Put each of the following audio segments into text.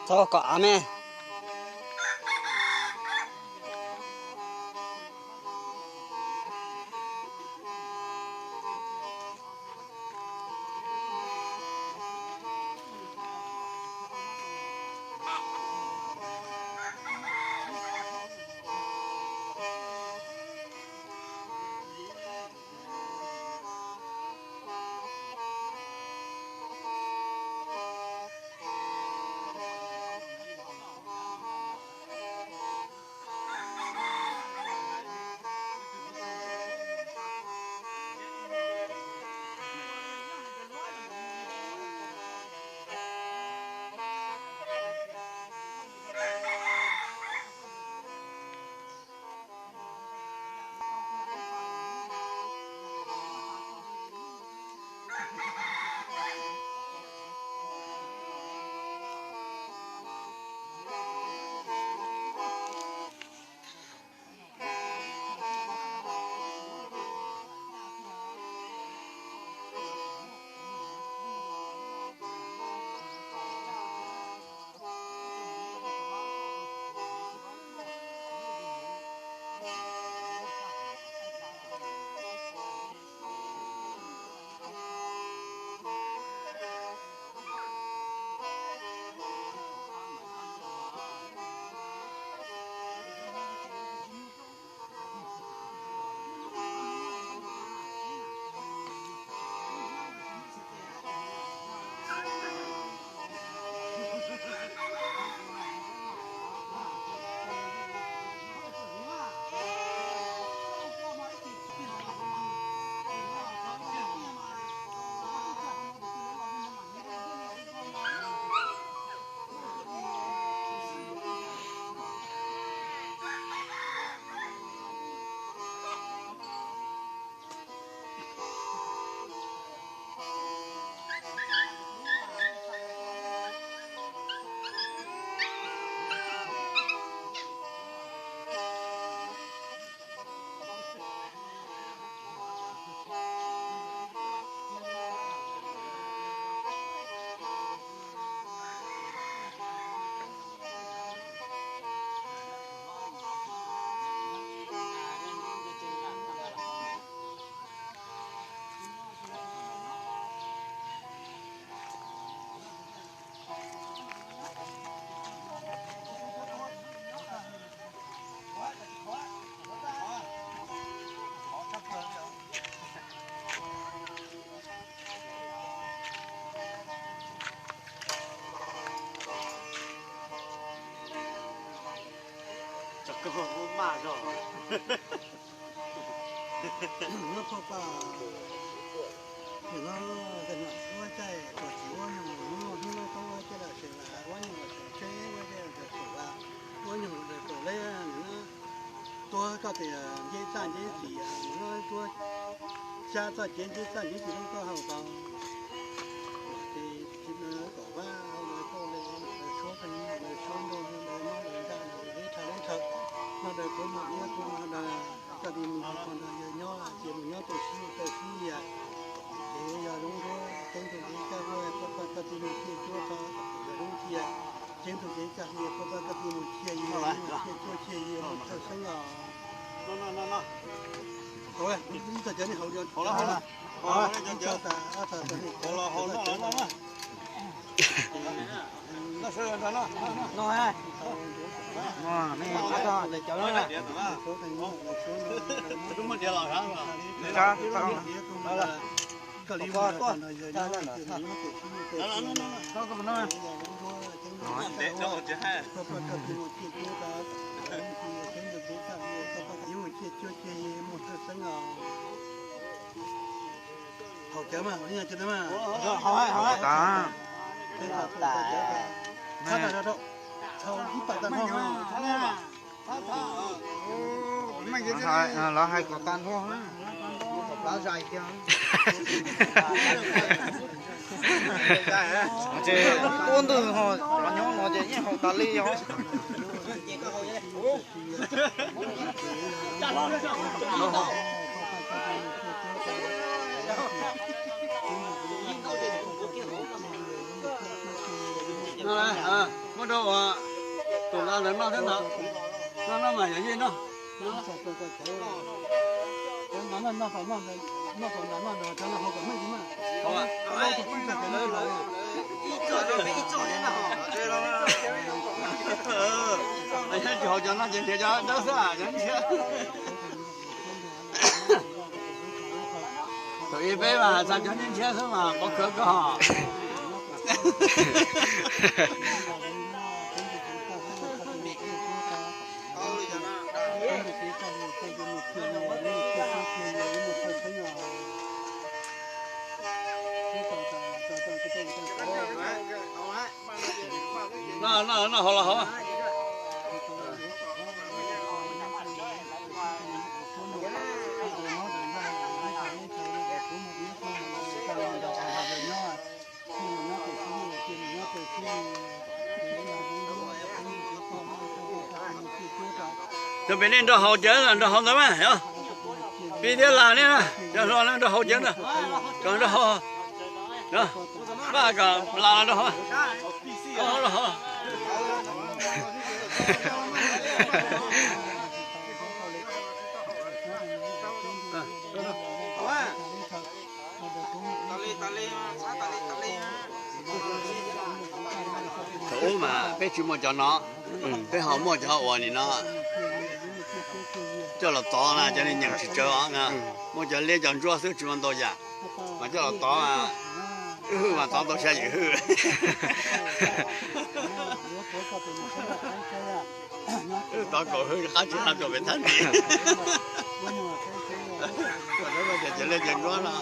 Txhob kom av me. Muab phauj paj, nim no ua caij tuam txiv ua nyuag hnub hnub no tau ua caij lawm seem lam ua nyuag seem tsheb ua caij ua caum ua nyuag ua caum leb, tuab koj tias nceb txaj nceb txiv, tuab xyab txoj cev nceb txaj nceb txiv lub taub hau tau. Ces tsis kom vaj hau lawv tau le, lawv suab pheej lawv suab nrog lawv mob lawv nraj lawv deb tshaj leb ntshaw, no daws kuv mus iab kuv mus daws, koj tus mus hauv qhov nrog yawg nyob ces mus nyob tau sib tau sib lias. Ces yog zoo dua ceev tus kev caj hu pab pab koj tus mus ciaj cuab tau, yog zoo cia ceev tus kev caj hu pab pab koj tus mus ciaj yig, ciaj cuab ciaj yig mus thawj xeeb os. Ib txog cov nej haus, ib txog tas ab txog cov nej cov, koj li mus ciaj cuab ciaj yig mus thawj xeeb os. Haus cawv mas, haus cawv mas. Haus tas. Thab tas rau, thab ib pas tag nrho. Lawv hais kom tag nrho na. Kom plab zais kiag. Ces tuab ntwg ho cov nyob no ces yeej haus tas li os. Rau tus nqa ntawd noj thiab ntag. Noj noj mas yog yeej noj. Tsis haus cov no ces nrhiav cov dawb xwb, cov nrhiav. Thaum ub peb mas xav cov nrhiav xwb mas pov khawv koj. Noj, noj, noj hauv los hauv. Cov pem nej nrog haus cawv, nrog haus ntawd mas, pib thiab las nej, cov hluas nrog haus cawv ntag, kom nrog haus, pab kom las los nrog haus. Thaum ub mas peb tsis muaj cov no, peb ho muaj cov uas nim no coj los tov na, cov neeg nyeem tsis tsawg os na, muaj cov liab cov ntsuab xwb tsis muaj ntau yam, mas coj los tov, wb hwj mas tov tau xya yim hwj. Wb tov kaum hwj qab tsis qab rau pem thab ntxiv. Cov liab cov ntsuab no.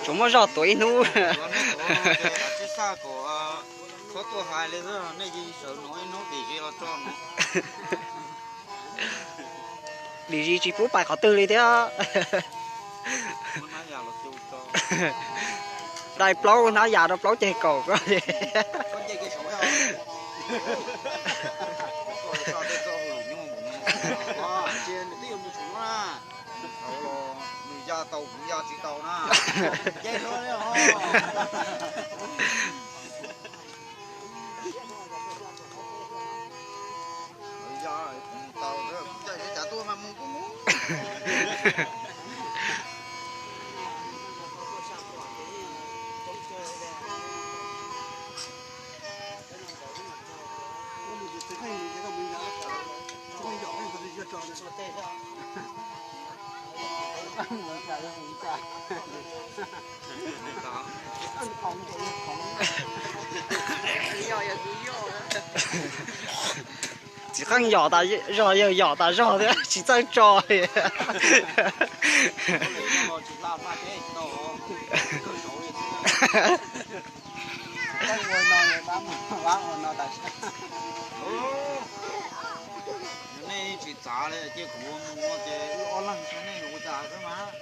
Tsuas muaj zog tuav ib hnub. Txhob tuaj hais li, nej sawv no ib hnub dim zis los tso no. Dim zis tsis pub pais qhov twg li thiab. Dai plaub hnab yas rau plaub ceg kaum ko. Nws ya tau kuv ya tsis tau na. Nws ya kuv mus tau, kuv caij seb cas tuaj mas mus kuj mus. Tsis qeej yom tas zog, yawg yom tas zog thiab tsis txawj tso li. Nej tsis txav li, cia kuv mus ces wb ob leeg saib nej ua cas xwb mas.